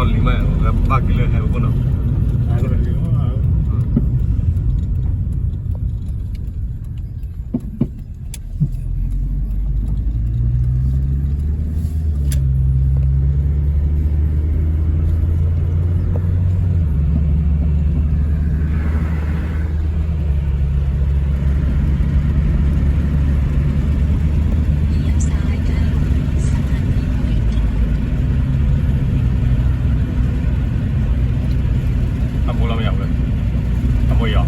လီၤလံမး ဘၣ်က့ၤလၢဟဲအိၣ်နီၤ. အမိၢ်လီၤမ့ၢ်ယၤဝဲ, အမိၢ်ယီၤ,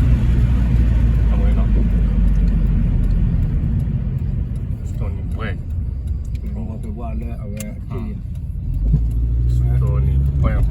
အမိၢ်နီၤ, Stony Point လၢအဝဲ Stony Point လ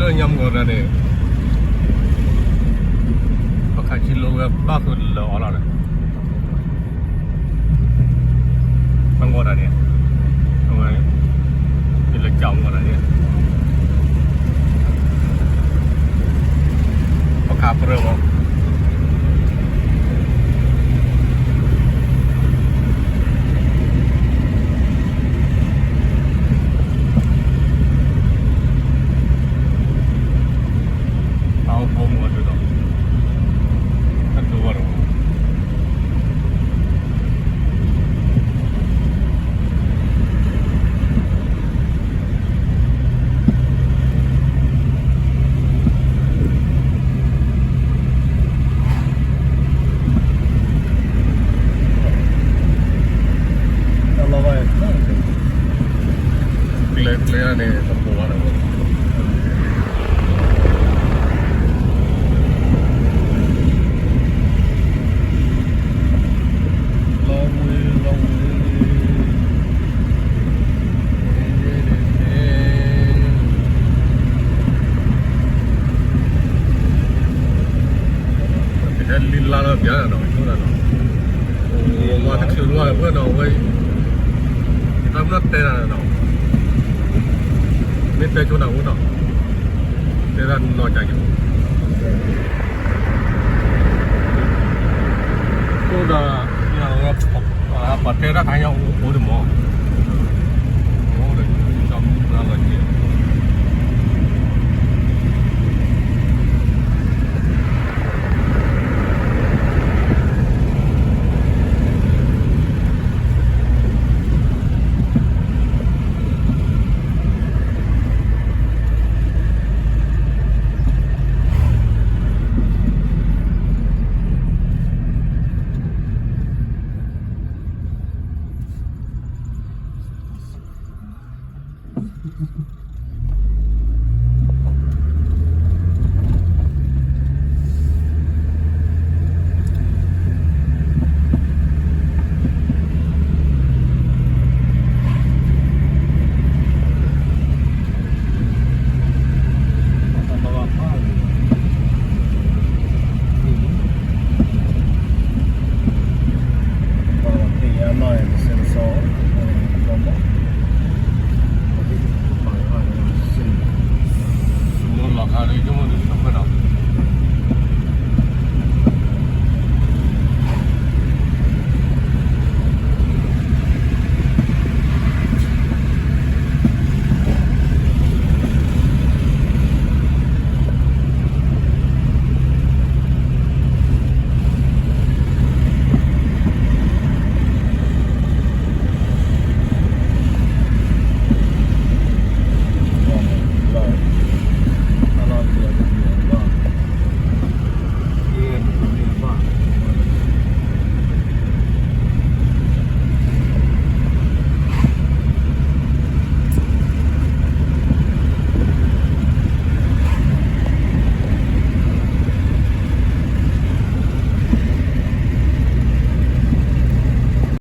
ၢညါမုၢ်ဂီၤတၢ်န့ၣ် ပခးဆံလိဝဲဘၣ်ဃုာ်လၢအီၤလီၤန့ၣ်, မုၢ်ဂီၤတၢ်န့ၣ်, အဝဲ ယလၢကၠီမုၢ်ဂီၤတၢ်န့ၣ် ပခးပြၢမး အအိၣ်ဖိမုၣ်အဒုးဒီး အဒိဝဲဒီး ကျဲကျဲန့ၣ် တပိၤဘၣ်ဒီး လီၤဝ့ၤလီၤဝ့ၤ ပဟဲလံလါလၢပျၢၤနီၤ ဆိဒၣ်နီၤ, မၤတချုးလီၤဖဲနီၤဝဲ, ယတၢ်မ့ၢ်တဲတၢ်နီၤ, မ့ၢ်တဲဆိနၤဝဲနီၤ, တဲဒၣ်နီၤကၢ်ယိၤ, ဆိဒၣ်, ပှၤတဲဒၣ်ခါညါအိၣ်တမီၤ